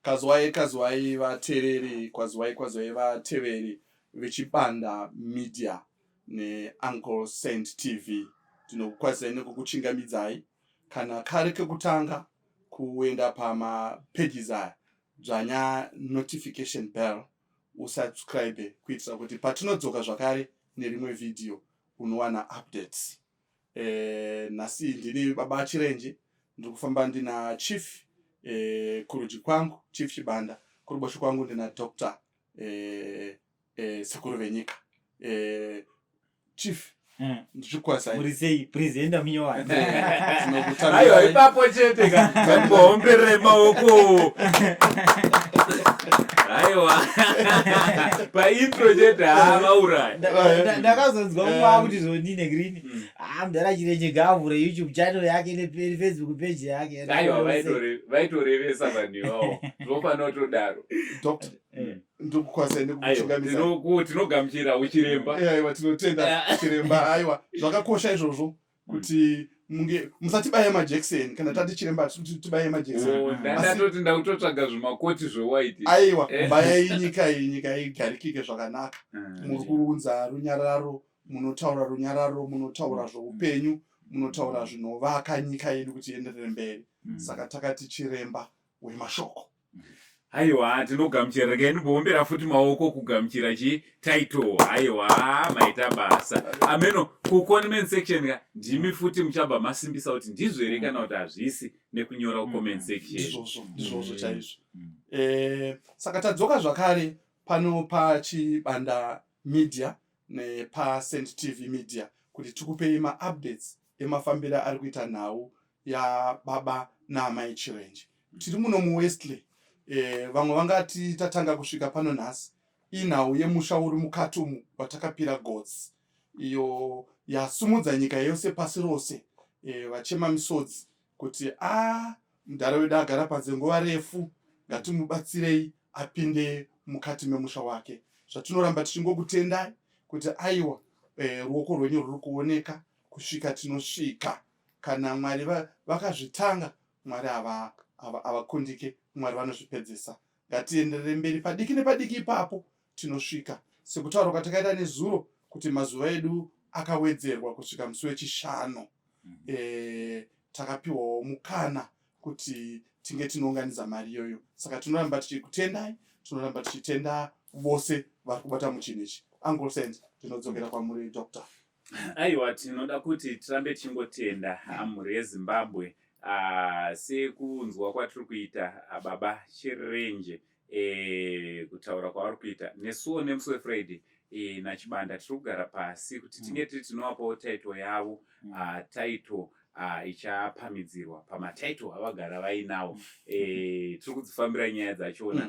Kazwai kazwai vatereri, kwazwai kwazwai vateveri veChibanda Media neUncle Saint TV. Tinokukwazisai nekukuchingamidzai. Kana kari kekutanga kuenda pamapages aya, dzvanya notification bell usubscribe kuitira kuti patinodzoka zvakare nerimwe vhidhiyo unowana updates. Nhasi ndini baba Chirenje, ndiri kufamba ndina Chief kurudyi kwangu Chief Chibanda, kuruboshwe kwangu ndina Dr Sekuru venyika. Chief, ndichikwazai. Muri sei presenter munyowani? Aiwa, ipapo chete ka, ngatimboomberere maoko. Aiwa, paintro chete, haa, vauraya. Ndakazonzwa mumwe akuti zvoni negreen, ah, mudhara Chirenje ngaavhure YouTube channel yake neFacebook page yake. Aiwa, vaitorevesa vanhu ivavo, zvinofanira kutodaro. Doctor, ndikukwazai nekukuchingamidzai. Tinogamuchira uchiremba. Aiwa, tinotenda chiremba. Aiwa, zvakakosha izvozvo kuti munge musatibaye majekiseni. Kana tati chiremba, hatisi kuti tibaye majekiseni. Oh, ndatoti ndakutotsvaga zvimakoti zvewhite. Aiwa, bayai nyika iyi, nyika igarikike zvakanaka. Muri kuunza runyararo, munotaura runyararo, munotaura zvoupenyu, munotaura zvinovaka nyika yedu kuti ienderere mberi. Saka takati chiremba wemashoko. Aiwa, tinogamuchira. Regai ndimboombera futi maoko kugamuchira chi title. Aiwa, maita basa. Ameno kucomment section ka, ndimi futi muchabva masimbisa kuti ndizvo here kana kuti hazvisi nekunyora kucomment section. Ndizvozvo, ndizvozvo chaizvo. Saka tadzoka zvakare pano paChibanda Media nepaSaint TV Media kuti tikupei maupdates emafambiro ari kuita nhau yababa naamai Chirenje. Tiri muno muWestley. Vamwe vangati tatanga kusvika pano nhasi. Inhau yemusha uri mukati umu watakapira gotsi, iyo yasumudza nyika yose pasi rose, vachema misodzi kuti a mudhara wedu agara panze nguva refu, ngatimubatsirei apinde mukati memusha wake. Zvatinoramba tichingokutendai kuti aiwa, ruoko rwenyu ruri kuoneka kusvika tinosvika. Kana Mwari vakazvitanga, Mwari havakundike, Mwari vanozvipedzesa. Ngatienderere mberi padiki nepadiki ipapo tinosvika. Sekutaura kwatakaita nezuro kuti mazuva edu akawedzerwa kusvika musi weChishanu. Takapiwawo mukana kuti tinge tinounganidza mari iyoyo. Saka tinoramba tichikutendai, tinoramba tichitenda vose vari kubata muchinhu ichi. Uncle Saint, tinodzokera kwamuri Doctor. Aiwa, tinoda kuti tirambe tichingotenda mhuri yeZimbabwe, sekunzwa kwatiri kuita baba Chirenje, kutaura kwavari kuita nesuwo nemusi weFriday, naChibanda tiri kugara pasi kuti tinge tiri tinovapawo title yavo, title ichapamidzirwa pamatitle avagara vainawo. Tiri kudzifambira nyaya dzachona.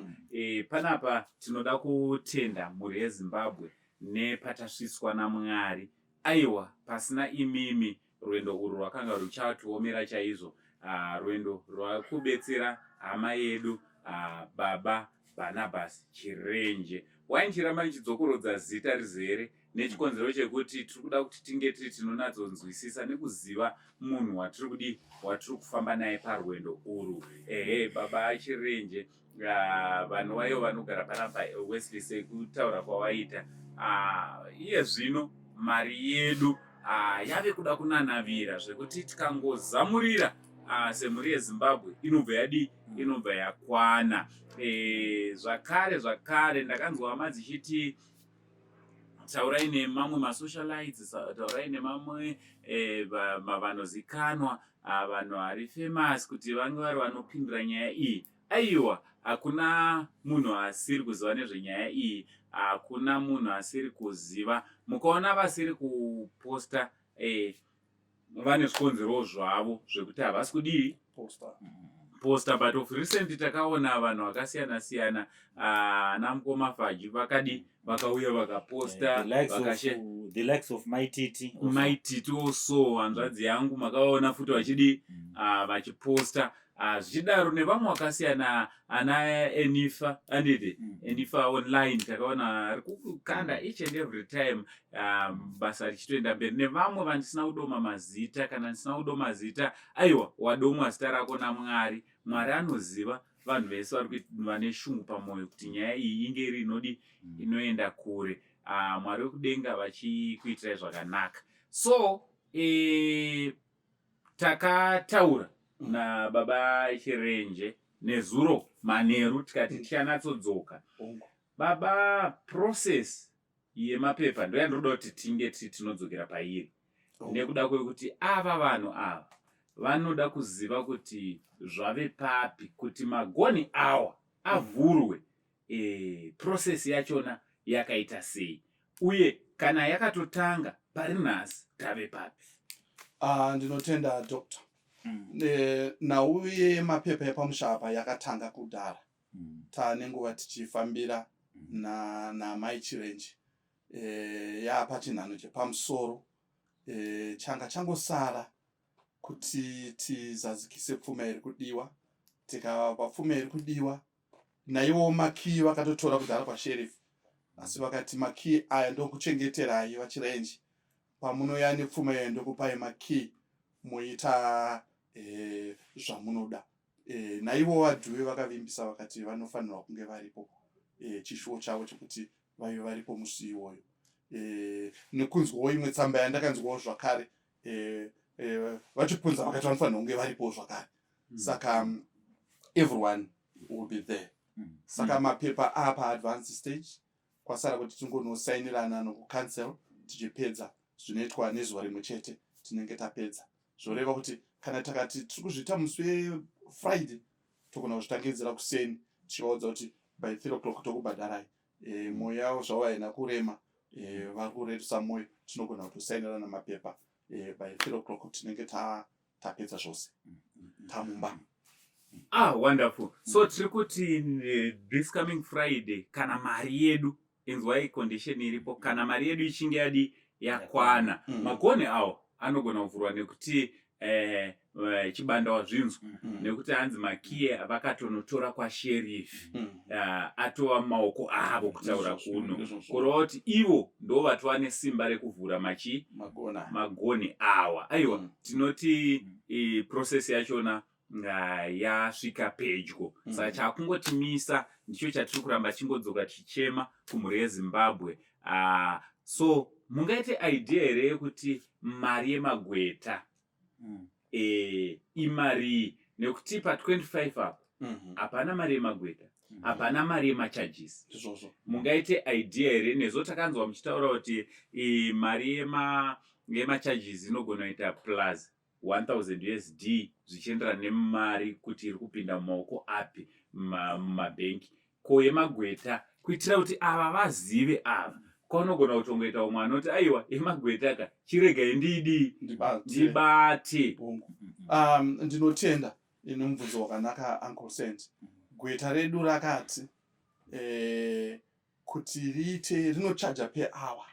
Panapa tinoda kutenda mhuri yeZimbabwe nepatasvitswa naMwari. Aiwa, pasina imimi rwendo urwu rwakanga ruchatiomera chaizvo, rwendo rwakubetsera hama yedu, baba Barnabas Chirenje. Why ndichiramba ndichidzokorodza zita rizere? Nechikonzero chekuti tiri kuda kuti tinge tiri tinonatsonzwisisa nekuziva munhu watiri kudii, watiri kufamba naye parwendo urwu. Ehe, baba Chirenje, vanhu vayo vanogara panapa Wesley, sekutaura kwawaita, iye zvino mari yedu yave kuda kunanavira zvekuti tikangozamurira semhuri yeZimbabwe inobva yadii, inobva yakwana. Zvakare zvakare ndakanzwa hama dzichiti taurai nemamwe masocialites, taurai nemamwe vanozikanwa, vanhu vari famous kuti vange vari vanopindura nyaya iyi. Aiwa, hakuna munhu asiri kuziva nezvenyaya iyi, hakuna munhu asiri kuziva. Mukaona vasiri kuposta, vane zvikonzero zvavo zvekuti havasi kudii posta. But of recent takaona vanhu vakasiyana siyana, ana mukoma Faji vakadi vakauya vakaposta. The likes of Maititi. Maititi also, hanzvadzi yangu, makavaona futi vachidi vachiposta. Zvichidaro nevamwe vakasiyana, ana Enifa, anditi Enifa Online takaona ari kukanda each and every time, basa richitoenda mberi, nevamwe vandisina kudoma mazita. Kana ndisina kudoma zita, aiwa, wadomwa zita rako naMwari. Mwari anoziva. vanhu vese vari vane shungu pamwoyo kuti nyaya iyi inge iri inodi inoenda kure. Mwari wekudenga vachikuitirai zvakanaka. So takataura nababa Chirenje nezuro manheru, tikati tichanyatsodzoka. Baba, process yemapepa ndoyandinoda kuti tinge tinodzokera pairi, nekuda kwekuti ava vanhu ava vanoda kuziva kuti zvave papi kuti magoni awa avhurwe. Process yachona yakaita sei, uye kana yakatotanga pari nhasi tave papi? Ndinotenda, doctor. Nhau yemapepa epamusha apa yakatanga kudhara. Taane nguva tichifambira namai Chirenje. Yapa chinhano chepamusoro. Changa changosara kuti tizadzikise pfuma iri kudiwa. Tikavapa pfuma iri kudiwa, naiwo makii vakatotora kudhara kwasheriff, asi vakati makii aya ndokuchengeterai, vaChirenje. Pamunoya nepfuma iyoyo, ndokupai makii, moita zvamunoda. Naivo vaDhuve vakavimbisa, vakati vanofanirwa kunge varipo. Chishuwo chavo chekuti vaive varipo musi iwoyo. Nekunzwawo imwe tsamba yandakanzwawo zvakare, vachipunza vakati vanofanirwa kunge varipowo zvakare. Saka everyone will be there. Saka mapepa apa advanced stage, kwasara kuti tingonosainirana nokucouncil. Tichipedza zvinoitwa nezuva rimwe chete, tinenge tapedza. Zvoreva kuti kana takati tiri kuzviita musi weFriday, togona kuzvitangidzira kuseni, tichivaudza kuti by 3 o'clock tokubhadharai. Mwoyo yavo zvavo haina kurema, vari kurerusa mwoyo. Tinogona kutosainirana mapepa by 3 o'clock, tinenge tapedza zvose, tamumba. Ah, wonderful. So tiri kuti this coming Friday, kana mari yedu, inzwai condition iripo, kana mari yedu ichinge yadi yakwana, magoni awo anogona kuvhurwa, nekuti Chibanda wazvinzwa, nekuti hanzi makiye vakatonotora kwasheriff, atova mumaoko avo kutaura kuno. Kureva kuti ivo ndo vatova nesimba rekuvhura machi magona magoni awa. Aiwa, tinoti process yachona yasvika pedyo. Saka chakungotimisa ndicho chatiri kuramba chingodzoka chichema kumhuri yeZimbabwe. So mungaite idea here yekuti mari yemagweta imarii? Nekuti pa25 apo hapana mari yemagweta, hapana mari yemacharges. Izvozvo. Mungaite idea here? Nezvo takanzwa muchitaura kuti mari yemacharges inogona kuita plus 1000 USD, zvichienderana nemari kuti iri kupinda mumaoko api mumabhengi. Ko yemagweta, kuitira kuti ava vazive, ava kwaunogona kutongoita umwe anoti, "Aiwa, yemagweta ka, chiregai ndidii?" Ndibate. Ndibate. Bongo. Ndinotenda ine mubvunzo wakanaka, Uncle Saint. Gweta redu rakati kuti riite rinochaja per hour.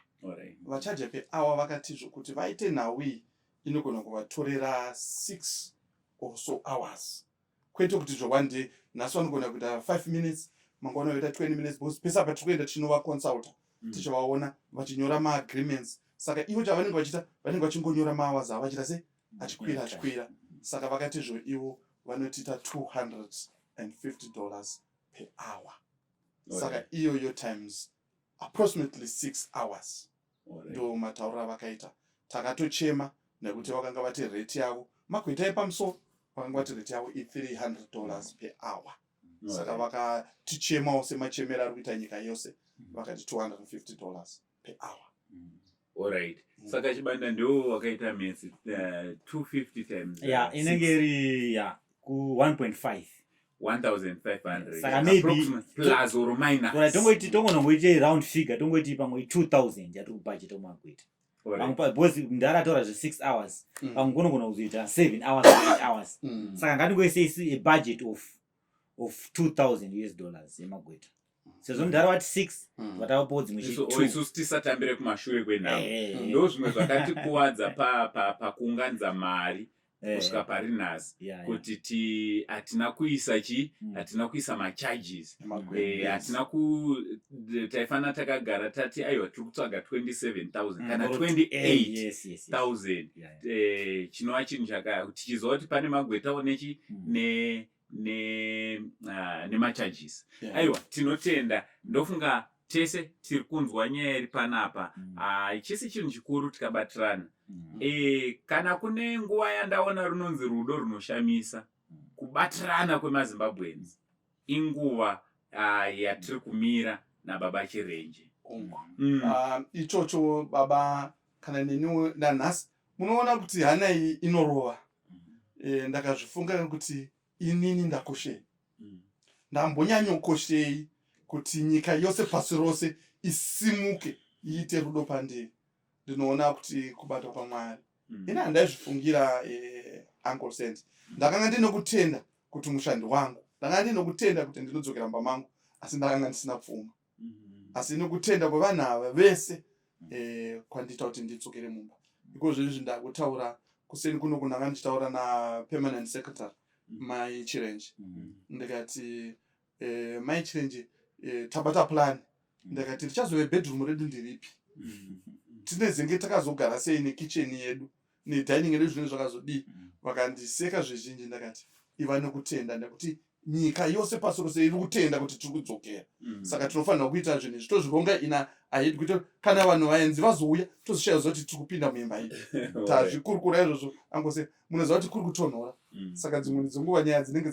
Vachaja per hour. Vakati zvokuti vaite nhau iyi inogona kuvatorera 6 or so hours, kwete kuti zvo one day. Nhasi vanogona kuita 5 minutes, mangwana voita 20 minutes, because pese apa tiri kuenda tichinovaconsulta, tichivaona vachinyora maagreements. Saka ivo chavanenge vachiita, vanenge vachingonyora mahours avo, vachiita sei, achikwira, achikwira. Saka vakati zvo ivo vanotiita $250 per hour. Saka iyoyo times approximately 6 hours, ndo matauriro avakaita. Takatochema nekuti vakanga vati rate yavo, magweta epamusoro, vakanga vati rate yavo i$300 per hour. Saka vakatichemawo semachemero ari kuita nyika yose, vakati $250 per hour. Alright. Saka Chibanda ndiwo wakaita maths, 250 times Ya, inenge six. Iri ya ku 1.5. 1500. Saka maybe- Approximate, plus or minus. Ora tongoti, tongonongoite round figure, tongoti pamwe 2000 yatiri kubudget omagweta. Pamwe because mudhara ataura zve6 hours, pamwe kunogona kuzoita 7 hours or 8 hours. Saka ngatingoise isi a budget of 2000 US dollars yemagweta, sezvo mudhara wati 6, vatavapowo dzimwe chi Isusu tisatambire kumashure kwenhamo. Ndo zvimwe zvakatikuwadza pakuunganidza mari kusvika pari nhasi, kuti ti hatina kuisa chi hatina kuisa macharges. Hatina ku taifanira takagara tati, aiwa, tiri kutsvaga 27,000 kana 28 000. Chinova chinhu chaka tichiziva kuti pane magwetawo nechi ne nemacharges ne, uh, aiwa tinotenda ndofunga tese tiri kunzwa nyaya iri panapa mm. uh, chisi chinhu chikuru tikabatirana mm. e, kana kune nguva yandaona runonzi rudo runoshamisa mm. kubatirana kwemazimbabweans inguva uh, yatiri kumira nababa Chirenje. Mm. Uh, ichocho baba kana neniwo nanhasi munoona kuti hana iyi inorova mm. e, ndakazvifunga kuti inini ndakoshei mm. ndambonyanyokoshei kuti nyika yose pasi rose isimuke iite rudo pandiri ndinoona kuti kubata kwamwari mm. ini handaizvifungira eh, uncle saint ndakanga ndine kutenda kuti mushandi wangu ndakanga ndine kutenda kuti ndinodzokera mumba mangu asi ndakanga ndisina pfuma mm. asi nekutenda kwevanhu ava vese mm. eh, kwandiita kuti ndidzokere mumba iko zvezvi ndakutaura kuseni kuno kunanga ndichitaura napermanent secretary mm. mai chirenje mm. ndikati eh, mai chirenje eh, tabata plan ndakati richazove bedroom redu ndiripi mm. tinezenge takazogara sei nekitchen yedu nedining yedu zvinenge zvakazodii mm. vakandiseka zvizhinji ndakati iva nekutenda nekuti nyika yose pasi rose iri kutenda kuti tiri kudzokera mm. saka tinofanira kuita zvinhu izvi tozvironga ina ahead kuita kana vanhu vaenzi vazouya tozoshaya ziva kuti tiri kupinda muimba iyi tazvikurukura izvozvo angose munoziva kuti kuri kutonhora mm. saka dzimwe dzenguva nyaya dzinenge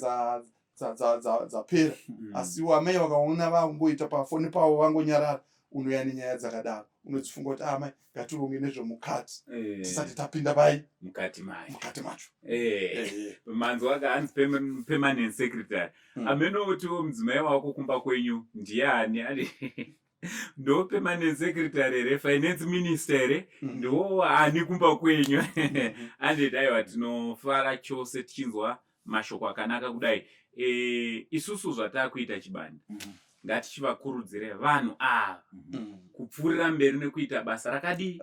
dzapera asiwo amai vakaona vangoita pafoni pavo vangonyarara unouya nenyaya dzakadaro unodzifunga kuti amai ah, ngatironge nezvemukati eh. tisati tapinda pai mukati macho mukati macho eh. eh. manzwa ka hanzi permanent secretary ameno kutiwo mudzimai wako kumba kwenyu ndiani ani ndo permanent secretary here finance minister here ndo ani kumba kwenyu anditi aiwa tinofara chose tichinzwa mashoko akanaka kudai e, isusu zvatakuita chibanda mm -hmm. ngatichivakurudzire vanhu ava mm -hmm. kupfuurira mberi nekuita basa rakadii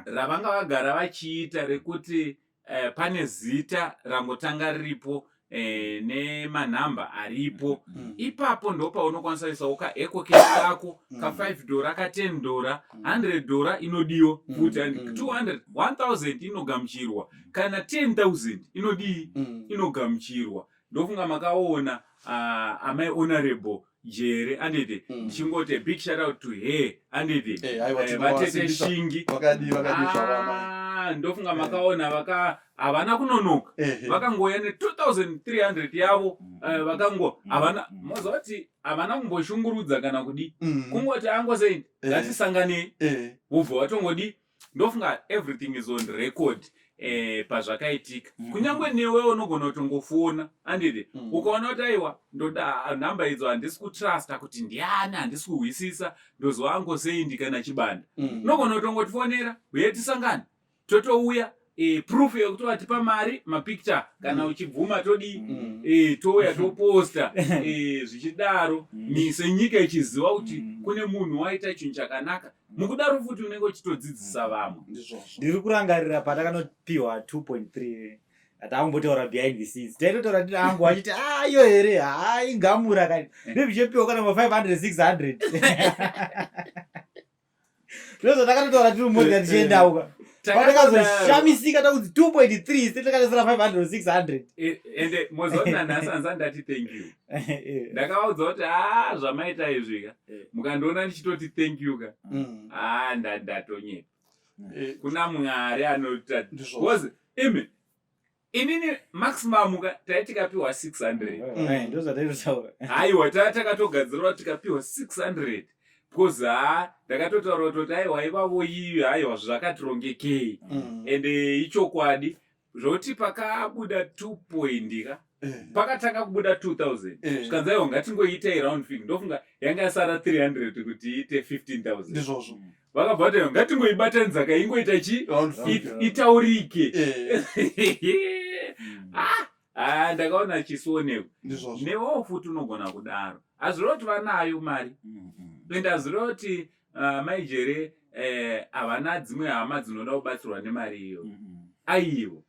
ravanga vagara vachiita rekuti eh, pane zita rangotanga riripo eh, nemanhamba aripo mm -hmm. ipapo ndopaunokwanisa kuisawo kaecocash kako mm. ka 5 dhora ka 10 dhora 100 mm. dhora inodiwa mm. futi mm. 200 1000 inogamuchirwa kana 10000 inodii mm. inogamuchirwa ndofunga makaona uh, amai honorable jere anditi mm. ndichingoti big shout out to her anditi eh, eh, vatete shingi ah, ndofunga eh. makaona vaka havana kunonoka vakangouya ne 2300 yavo mm. vakango mm. havana mm. moziva kuti havana kumboshungurudza kana kudii mm. kungoti angosei ngatisanganei vobva vatongodii ndofunga everything is on record eh, pazvakaitika mm. kunyange newe unogona kutongofona anditi mm. ukaona kuti aiwa ndoda nhamba idzo handisi kutrusta kuti ndiani handisi kuhwisisa ndoziva angoseindi kana chibanda mm. unogona kutongotifonera uye tisangane totouya e, proof yekuti watipa mari mapicture kana mm. uchibvuma todii mm. e, touya toposta e, zvichidaro mm. senyika ichiziva kuti mm. kune munhu waita chinhu chakanaka mukudaro futi unenge uchitodzidzisa vamwe ndiri kurangarira patakanopiwa 2.3 takumbotaura behind the scenes taitotaura tiri angu achiti ayo ah, here haa ingamura kani ndozvichepiwa kana ma 500 600 ndozvatakatotaura tiri mumota tichiendauka patakazoshamisika takunzi 2.3 setakatesera 500 600 ende mozoona nhasi anza ndati thank you ndakavaudza kuti a zvamaita izvika eh. mukandiona ndichitoti thank you ka mm. a ndatonyepa eh. kuna mwari anoita because imi inini maximum ka tai tikapiwa 600 mm. eh, ndozvataitotaura haiwa taa takatogadzirwa tikapiwa 600 because haa ndakatotaura kutoti aiwa ivavo iyi haiwa zvakatirongekei mm. ende ichokwadi zvokuti pakabuda 2 point ka eh. pakatanga kubuda 2000 eh. zvikanzi aiwa ngatingoitai round fig ndofunga yanga yasara 300 kuti iite 15000 ndizvozvo vakabva vati ngatingoibatanidza ka ingoita chi itaurike eh. ah, ah, ndakaona chisioneko newewo futi unogona kudaro hazvireva kuti vanayo mari mm, mm. and hazvireva kuti ah, mai jere eh, havana dzimwe hama dzinoda kubatsirwa nemari iyo mm, aiwo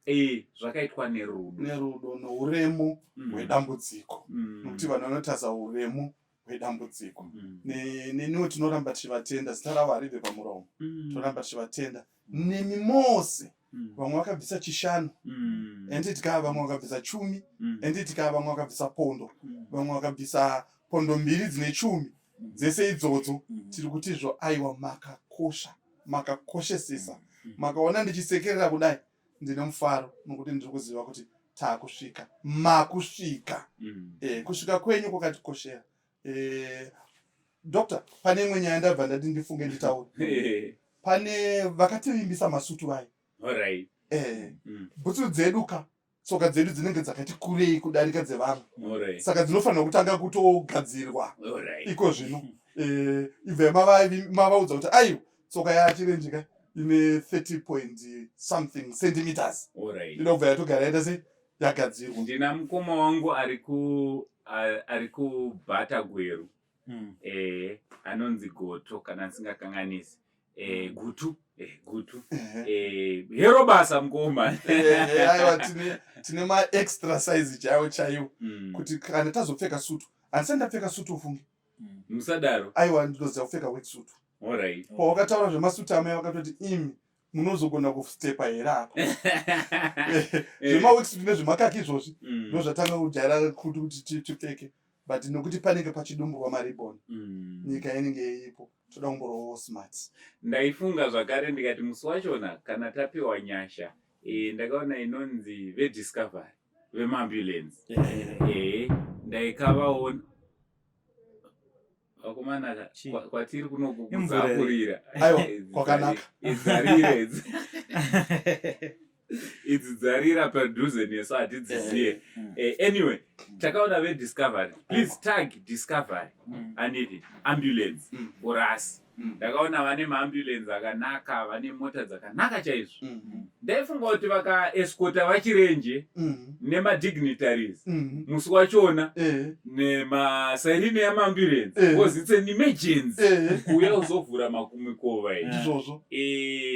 Eh, zvakaitwa nerudo nerudo nouremu hwedambudziko nokuti vanhu vanotarisa uremu hwedambudziko mm. neniwo tinoramba tichivatenda zita ravo haribve pamuromo mm. tinoramba tichivatenda nemi mose Vamwe vakabvisa chishanu. Handiti ka vamwe vakabvisa chumi. Handiti ka vamwe vakabvisa pondo. Vamwe vakabvisa pondo mbiri dzine chumi. Dzese idzodzo tiri kutizvo aiwa makakosha, makakoshesesa. Makaona ndichisekerera kudai ndine mufaro nokuti ndiri kuziva kuti takusvika, makusvika. Kusvika kwenyu kwakatikoshera. Doctor, pane imwe nyaya ndabva ndati ndifunge nditaure. Pane vakativimbisa masutu vaye. Alright. Bhutsu dzedu ka, tsoka dzedu dzinenge dzakati kurei kudarika dzevamwe. Alright. Saka dzinofanira kutanga kutogadzirwa Alright. iko zvino. Ibva mavaudza kuti aiwa tsoka yaChirenje ka ine 30 point something centimeters. Alright. Inobva yatogara yaita sei, yagadzirwa. Ndina mukoma wangu ari kubhata Gweru. Anonzi Goto kana ndisingakanganisi. Gutu. Gutu. Hero basa mukoma. Aiwa tine ma-extra size chaiwo chaiwo. Kuti kana tazopfeka sutu. Handisati ndapfeka sutu ufunge. Musadaro. Aiwa ndinoziva kupfeka work suit. Alright. Pawakataura zvemasutu amai vakatoti imi munozogona kustepa here apa. Zvema-work suit nezvemakaki izvozvi ndozvatanga kujaira kuti tipfeke. But nokuti panenge pachidumburwa maribon. Nyika inenge iripo. Toda kumborowo smart. Ndaifunga zvakare ndikati musi wachona kana tapiwa nyasha, ndakaona inonzi veDiscovery vemaambulance. Ndaikavaona vakomana kwatiri kunokukuzakurira. Aiwa, kwakanaka. Idzarira idzi. Idzi dzarira padhuze nesu hatidziziye. Anyway, takaona veDiscovery. Please tag Discovery. Aniti ambulance for us. Ndakaona vane maambulance akanaka, vane mota dzakanaka chaizvo. Ndaifunga kuti vakaescota vaChirenje nemadignitaries musi wachona nemasairine yamaambulance because it's an emergency kuuya kuzovhura makumikova iyi. Ndizvozvo.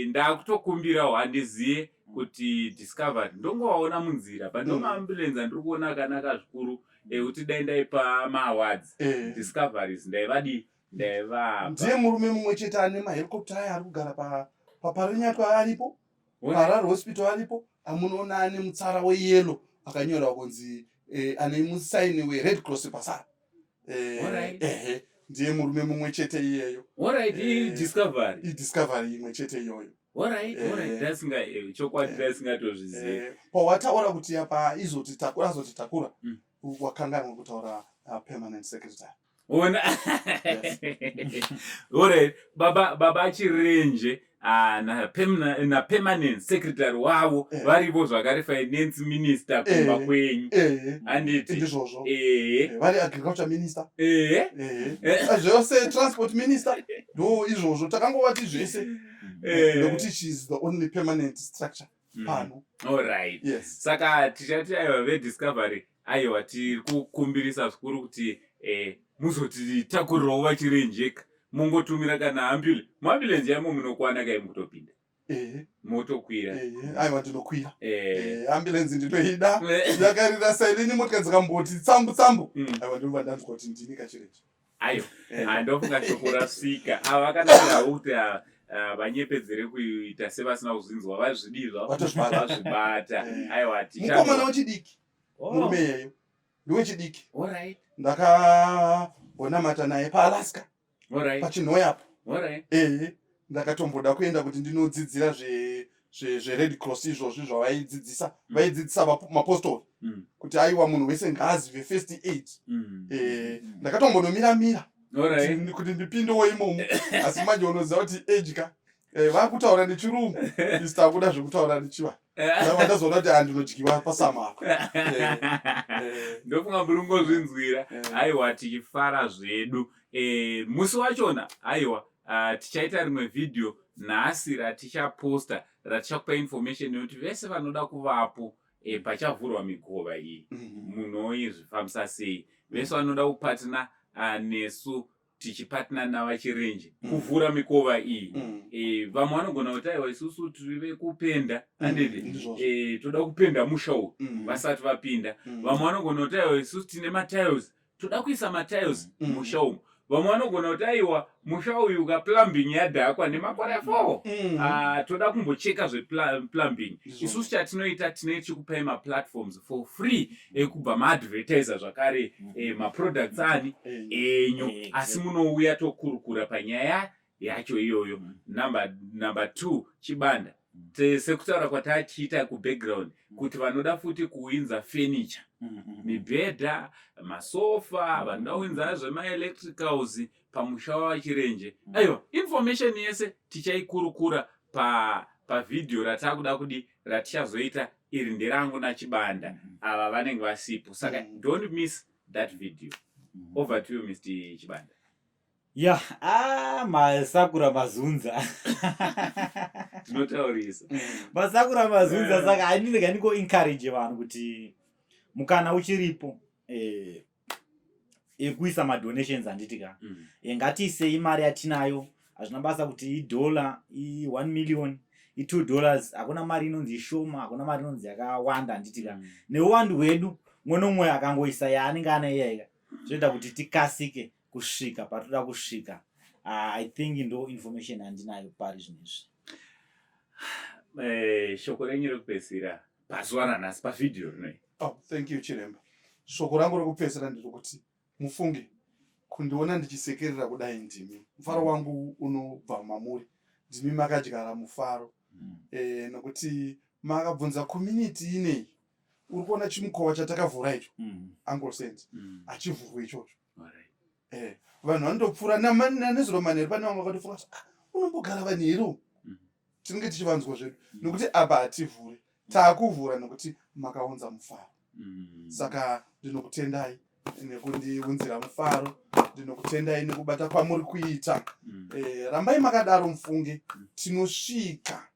Ndakutokumbirawo handiziye kuti Discovery ndongovaona munzira but ndo maambulance andiri kuona akanaka zvikuru ekuti dai ndaipa maawards Discoveries ndaivadii, ndaivapa. Ndiye murume mumwe chete ane mahelicopter aya ari kugara paParinyatwa aripo, paHarare Hospital aripo, amunoona ane mutsara weyellow akanyorwa kunzi ane musaini weRed Cross pasara. Ehe, ndiye murume mumwe chete iyeyo. Alright, iDiscovery. IDiscovery imwe chete iyoyo. Alright, alright, ndasinga chokwadi ndasingatozvizivi. Pawataura kuti apa izoti takura azoti takura, wakanganwa kutaura permanent secretary. Ona. Alright, baba Chirenje na permanent secretary wavo varipo zvakare finance minister kumba kwenyu. Handiti? Ndizvozvo. Vari agriculture minister. Zvose transport minister. Ndo izvozvo takangovati zvese. Nekuti she is the only permanent structure pano. Alright. Yes. Saka tichati aiwa veDiscovery, aiwa tiri kukumbirisa zvikuru kuti muzotitakurirawo vaChirenjeka, mungotumira kana ambulance. Muambulance yamo munokwana kai mukutopinda. Motokwira. Aiwa ndinokwira. Ambulance ndinoida. Yakarira sailini motika dzikamboti tsambu tsambu. Aiwa ndinobva ndanzwa kuti ndini kaChirenje. Ayo, ndofunga shoko rasvika. Ava vakanakirawo kuti vanyepedzere kuita sevasina kuzvinzwa, vazvidii zvavo vazvibata. Aiwa Mukomana wechidiki. Murume iyeyo ndewechidiki. Alright. Ndakambonamata naye paAlaska. Alright. Pachinhoyi apo. Alright. Ndakatomboda kuenda kuti ndinodzidzira zveRed Cross izvozvi zvavaidzidzisa. Vaidzidzisa mapostori kuti aiwa munhu wese ngaazive first aid. Ndakatombonomira-mira kuti ndipindewo imomo, asi manje unoziva kuti age ka, vakutaura nechirungu, isi takuda zvekutaura nechiva. Ndabva ndazoona kuti handinodyiwa pasama apa. Ndofunga muri kungozvinzwira. Aiwa tichifara zvedu. Musi wachona aiwa tichaita rimwe vhidhiyo nhasi ratichaposta ratichakupa information yekuti vese vanoda kuvapo pachavhurwa mikova iyi munoizvifambisa sei, vese vanoda kupatina nesu tichipatina navaChirenje kuvhura mikova iyi. Vamwe vanogona kuti aiwa isusu tiri vekupenda, handiti? Toda kupenda musha uyu vasati vapinda. Vamwe vanogona kuti aiwa isusu tine matiles, toda kuisa matiles musha umu. Vamwe vanogona kuti aiwa, musha uyu ka plumbing yadhakwa nemakore 4. Ah, toda kumbocheka zveplumbing. Isusu chatinoita, tinenge tichikupai maplatforms for free ekubva maadvertiser zvakare maproducts ani enyu, asi munouya tokurukura panyaya yacho iyoyo. Number 2, Chibanda, sekutaura kwatachiita kubackground kuti vanoda futi kuunza furniture, mibhedha, masofa, vanoda kuunza zvemaelectricals pamusha waVaChirenje, aiwa, information yese tichaikurukura pavhidhiyo ratakuda kudi ratichazoita. Iri nderangu naChibanda, ava vanenge vasipo, saka don't miss that video. Over to you, Mr Chibanda. Ya, ah, masakura mazunza. Tinotaurisa. Masakura mazunza. Saka handinega ndingo encourage vanhu kuti mukana uchiripo ekuisa madonations, handiti ka? Ngatiisei mari yatinayo. Hazvina basa kuti idollar, i1 million, i$2. Hakuna mari inonzi ishoma, hakuna mari inonzi yakawanda, handiti ka? Neuwandu hwedu, mumwe nomumwe akangoisa yaanenge anayo iyayika, zvinoita kuti tikasike kusvika patoda kusvika. I think ndo information yandinayo pari zvinezvi. Shoko renyu rekupedzisira pazuva ranhasi pavhidhiyo rinoi? Oh, thank you, Chiremba. Shoko rangu rekupedzisira nderekuti mufunge kundiona ndichisekerera kudai, ndimi mufaro wangu unobva mamuri, ndimi makadyara mufaro. Nokuti makabvunza community inei, uri kuona chimukova chatakavhura icho, Uncle Saint, hachivhurwe ichocho. Vanhu vanotopfuura nezuro manheru, pane vamwe vakatopfuura kuti, "Ah, unombogara vanhu here umu?" Tinenge tichivanzwa zvedu nokuti apa hativhuri. Taakuvhura nokuti makaunza mufaro. Saka ndinokutendai nekundiunzira mufaro, ndinokutendai nekubata kwamuri kuita. Rambai makadaro, mufunge tinosvika,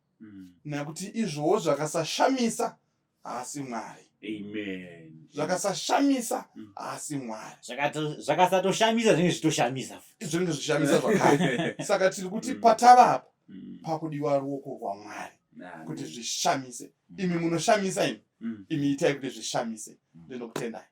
nekuti izvowo zvakasashamisa haasi Mwari. Amen. Zvakasashamisa haasi Mwari. Zvakasatoshamisa zvinenge zvitoshamisa. Zvinenge zvichishamisa zvakare. Saka tiri kuti patava apa, pakudiwa ruoko rwaMwari kuti zvishamise. Imi munoshamisa imi, imi itai kuti zvishamise. Ndinokutendai.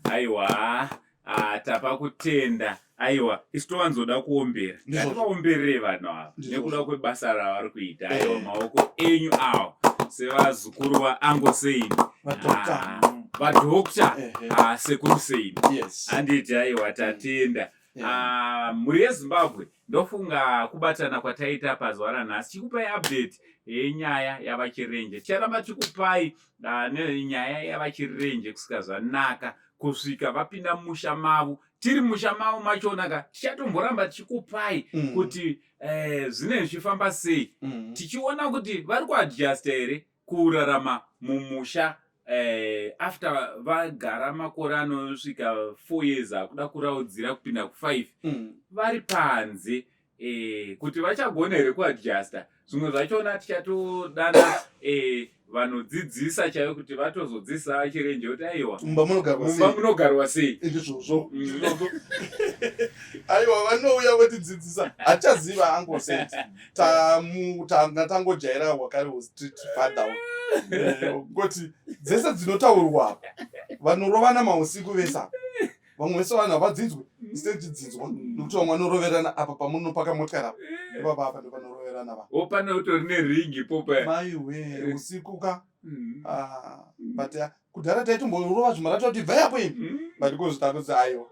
Aiwa, ah, tapa kutenda. Aiwa, isu towanzoda kuombera. Ngativaomberere vanhu ava nekuda kwebasa ravari kuita. Aiwa, maoko enyu awo sevazukuru vaAngo Sein, Vadoctor. Vadoctor, sekuru Sein, handiti? Aiwa, tatenda. Ah, mhuri yeZimbabwe, ndofunga kubatana kwataita pazuva ranhasi chikupai update yenyaya yavaChirenje. Ticharamba tichikupai nenyaya yavaChirenje kusvika zvanaka, kusvika vapinda mumusha mavo. Tiri musha mavo machona ka, tichatomboramba tichikupai kuti zvinenge zvichifamba sei, tichiona kuti vari kuadjusta here kurarama mumusha after vagara makore anosvika 4 years, akuda kuraudzira kupinda ku5, vari panze, kuti vachagona here kuadjusta. Zvimwe zvachona tichatodana vanodzidzisa chaivo kuti vatozodzidzisa Chirenje kuti aiwa, mumba munogarwa mumba sei? Munogarwa sei. Ndizvozvo, ndizvozvo. Aiwa, vanouya votidzidzisa. Hatichaziva, Uncle Saint, tanga tangojaira hwakare street father, ngoti dzese dzinotaurwa apa, vanorovana mausiku vese apa, vamwe vese vanhu havadzinzwe, isite tichidzinzwa nokuti vamwe vanoroverana apa pamunopaka motikari apa, ipapa apa ndopanoroverana vanhu. O, pane utori neringi popa. Maiwe, usiku ka. Ah, but kudhara taitomborova zvimarata kuti bvai apo imi, but kozvitakuzi aiwa.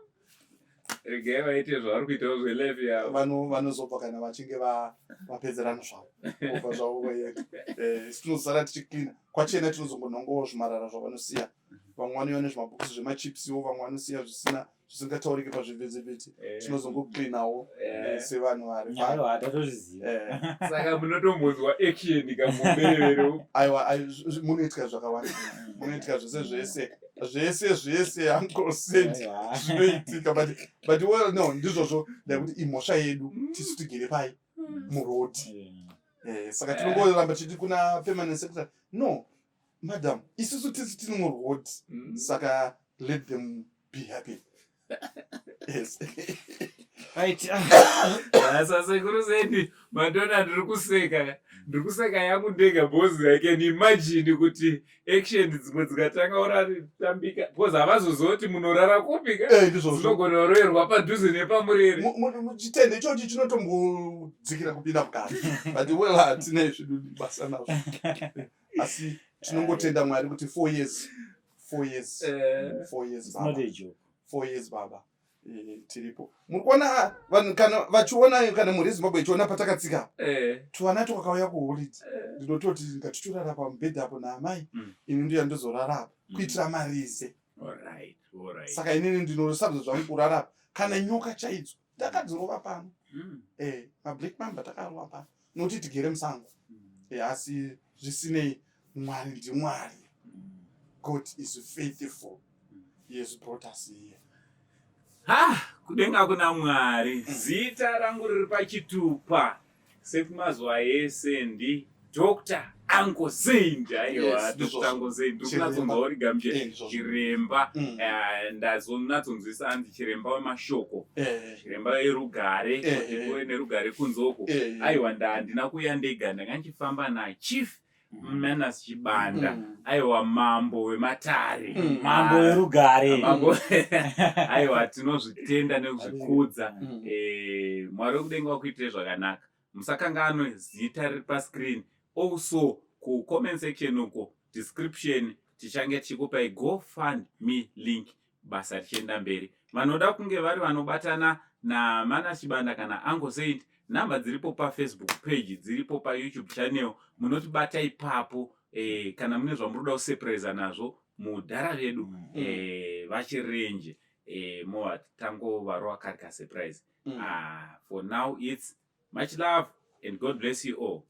Regai vaite zvavari kuitawo zvelife yavo. Vanozobva kana vachinge vapedzerana zvavo, vobva zvavo voenda. Isu tinozosara tichiklina kwachena, tinozongonhongowo zvimarara zvavanosiya. Vamwe vanouya nezvimabhokisi zvemachipsiwo, vamwe vanosiya zvisina, zvisingatauriki pazvivhitivhiti. Tinozongoklinawo sevanhu vari Aiwa, hatatozviziva. Saka munotombonzwa action kamuberevero. Aiwa, munoitika zvakawanda, munoitika zvese zvese zvese zvese, Uncle Saint. Zvinoitika, but well, no, ndizvozvo ndakuti imhosva yedu tisu tigere pai muroad. Saka tinongoramba tichiti kuna permanent secretary, "No madam, isusu tisi tiri muroad." Saka let them be happy, yes. Right. Asa sekuru Sendi, mandona ndiri kuseka. Ndiri kuseka yangu ndega because I can imagine kuti action dzimwe dzikatanga uratambika because havazoziva kuti munorara kupi ka. Eh, ndizvozvo. Dzinogona kuroverwa padhuze nepamurere. Chitende ichochi chinotombodzikira kupinda mukati, but well, hatina zvedu basa nazvo, asi tinongotenda Mwari kuti 4 years, 4 years, 4 years, It's not baba. a joke. 4 years, baba. Tiripo. Muri kuona vanhu kana vachiona, kana mhuri yeZimbabwe ichiona patakatsika, tuvana twakauya kuholiday, ndinototi ngatitorara pamubhedha apo naamai, ini ndiya ndozorara apa kuitira marize. Saka inini ndinosarudza zvangu kurara apa. Kana nyoka chaidzo ndakadzirova pano. Mablack mamba takarova pano nokuti tigere musango. Asi zvisinei, Mwari ndiMwari. God is faithful. He has brought us here. Ha, kudenga kuna Mwari. Zita rangu riri pachitupa sekumazuva ese ndi Dr Uncle Saint. Aiwa. Yes, Dr ndizvozvo. Uncle Saint, ndiri Chiremba. kunatsonzwa uri gamuche Ndizvozvo. chiremba. Ndazonatsonzwisa anzi chiremba wemashoko, chiremba erugare, kuti kuve nerugare kunzoko. Aiwa, ndandina kuuya ndega, ndanga ndichifamba naChief Manas Chibanda. Aiwa, mambo wematare. Mambo werugare. Mambo. Aiwa, tinozvitenda nekuzvikudza. Mwari wekudenga wakuitire zvakanaka. Musakanganwe zita riri pascreen, also kucomment section uko, description, tichange tichikupai GoFund Me link, basa richienda mberi. Vanoda kunge vari vanobatana naMana Chibanda kana Uncle Saint, nhamba dziripo paFacebook page, dziripo paYouTube channel, munotibata ipapo. Kana mune zvamuri kuda kusurprisa nazvo mudhara vedu, vaChirenje, mova tangovarova kari kasurprise. Ah, for now it's much love and God bless you all.